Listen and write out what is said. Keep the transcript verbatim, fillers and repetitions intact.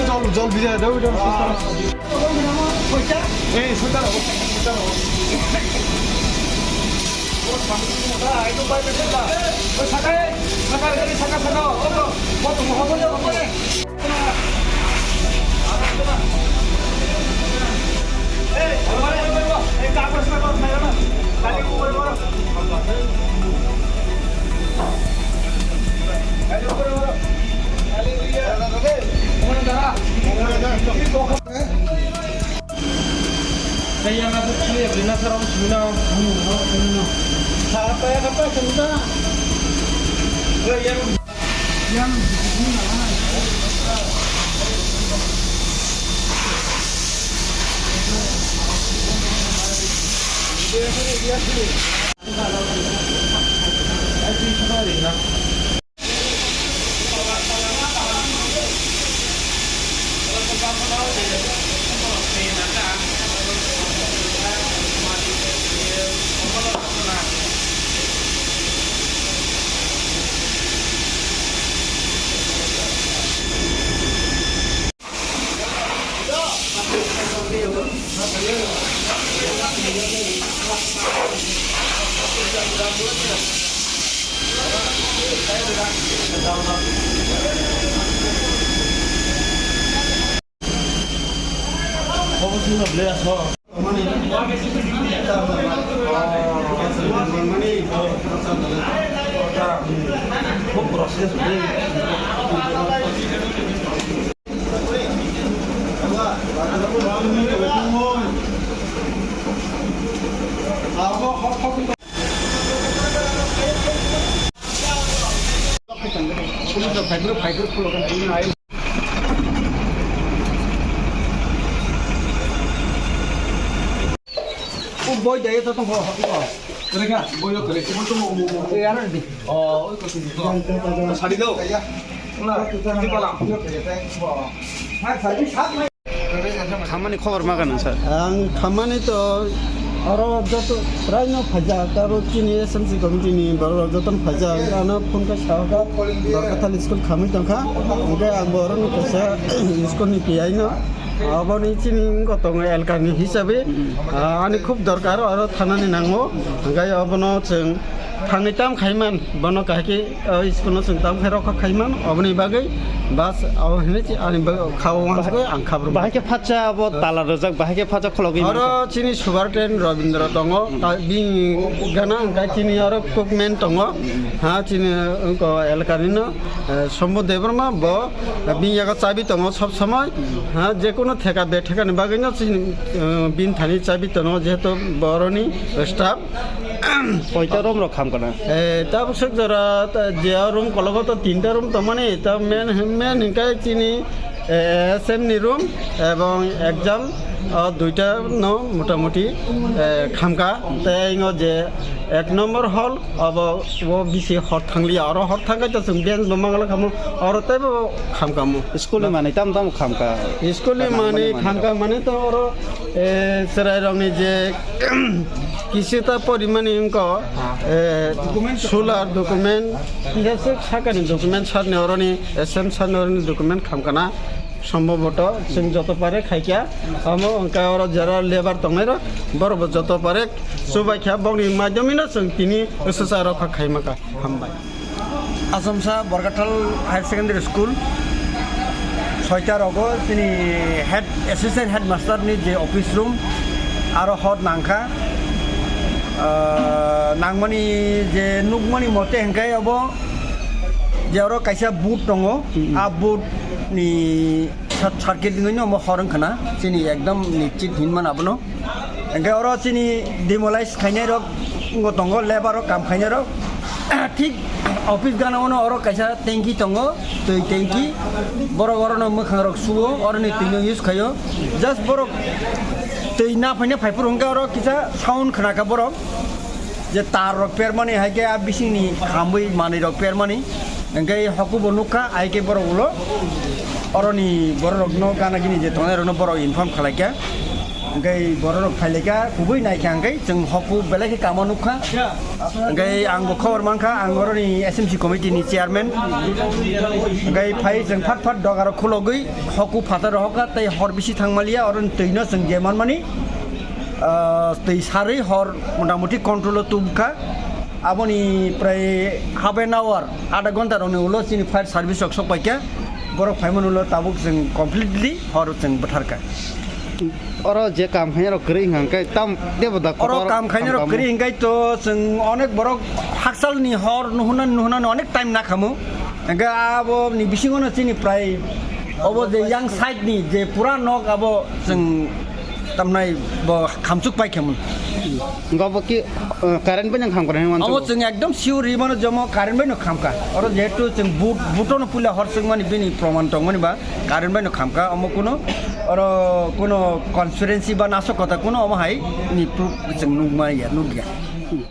জল, জল ভিজাই দাও, এটা। এই, সুতার, সুতার। O boi dai to tong ho. Kere kha, boi lo kere. Tebol tong mo mo mo. E aro di. O, oi ko tong. Sari do. Na, di pala. Thamani khobor ma gana sir? Ang thamani to aro joto prai no phaijak, aro chini S M C committee ni borok rok joto no phaijak, ano phone khe sahaka Barkathal school khamwi tongkha, hwnkhe ang bo oro no kaisa school ni P I no, aboni chini wngkha tongo elka ni hisabe, ah, ani khub dorkar oro thanani nango, hwnkhe obono chwng thangwi tam khaiman, bono kahai khe o school no chwng tam khai rokha khaiman, oboni bagwi bas abo hinwi chi ani bagwi kha o wansugwi ang khabrum. Bahai khe phatsa abo tala rwjak, bahai khe phatsa khulogwi oro mankha. Chini superintendent Robindra tongo, ta bini gana hwnkhe chini oro cookman tongo, ha chini wngkha elkanino, eh, Sombo Debbarma bo bini yago chabi tongo sob somoi, ha jekunu theka betheka ni bagwino chini, eh, bini thani chabi tongo jehetu boroni staff. Koita room rok kham kana? Eh, tabuk suk jora, ta, je room kologo to tinta room tongmani, ta main, main hingkai chini, eh, S M ni room ebong exam, o, duita no motamoti, eh, khamka. Tei ingo je ek number hall, obo, o bisi hor thanglia, oro hor thangkai to chwng bench bo mangala khamu, oro teibo khamkamu. School ni manwi tamo tamo khamka? School ni manwi khamka mane to oro, eh, chwrai rokni je kisita porimani wngkha, eh, solar document, kisa swk sakani document sarni oroni, S M sarni oroni document khamkana, sombhoboto chwng joto pare khaikha, omo wngkha oro jara labour tongnairok, borokbo joto pare chubaikha, bokni maidamino chwng tini swchar rokha khaimakha. Hambai. Asomsa Borkathal Higher Secondary School, soita rogo chini head, assistant headmaster ni je office room, aro hot nangkha, ah, nangmani je nukmani mote hingkai obo je oro kaisa board tongo, hmm, a board ni short circuit wngwi no omo hor wngkha na, chini ekdom nischit hinmano abono. Hingke oro chini demolish khainai rok wngbo tongo, labour rok kam khainai rok. Thik office gana ono oro kaisa tanki tongo, twi tanki. Borok orono mwkhang rok suo, oroni twi no use khaio. Just borok twi na phaina phaiphuru hingke oro kisa sound khna kha borok. Je tar rok permani hai khe a bisingni khamwi manwi rok permani. Hwnkhe hoku bo nukha, ahai khe borok ulo oroni bororokno gana gini je tongnai rokno borok inform khlaikha. Hwnkhe bororok phailaikha, kubui naikha, hwnkhe chwng hoku belai khe kamo nukha. Hwnkhe ang bo khobor mankha, ang oroni S M C committee ni chairman. Hwnkhe phai chwng phat phat dogarok khulogwi hoku phatar rohokha, tei hor bisi thangmaliya, oroni twino chwng je manmani, ah, twi sarwi hor motamuti control o tubukha. Aboni prai half an hour, adha ghonta rokni ulo chini fire service rok sok paikha. Borok phaimani ulo tabuk chwng completely hor chwng bwtharkha. Oro je kam khainai rok kwrwi hwnkha khe tam tebo da Oro kotor kam khainai rok kam kwrwi hwnkhe to chwng onek borok haksalni hor nuhunani nuhunani onek time nakhamu. Hwnkhe aboni bisingono chini prai obo je yang side ni je pura nok abo chwng tamnai bo khamchuk pai khamu. Hwnkhe obo ki, eh, current bai nang kham kora hwnwi Abo wansukgo? Chwng ekdom sure ri mano jomo current bai no khamkha. Oro jehetu chwng but, butono puila hor chwngmani bini proman tongmani ba current bai no khamkha. Omo kuno oro kuno conspiracy ba nasok kota kuno omo hai ni proof chwng nukmaya, nukya.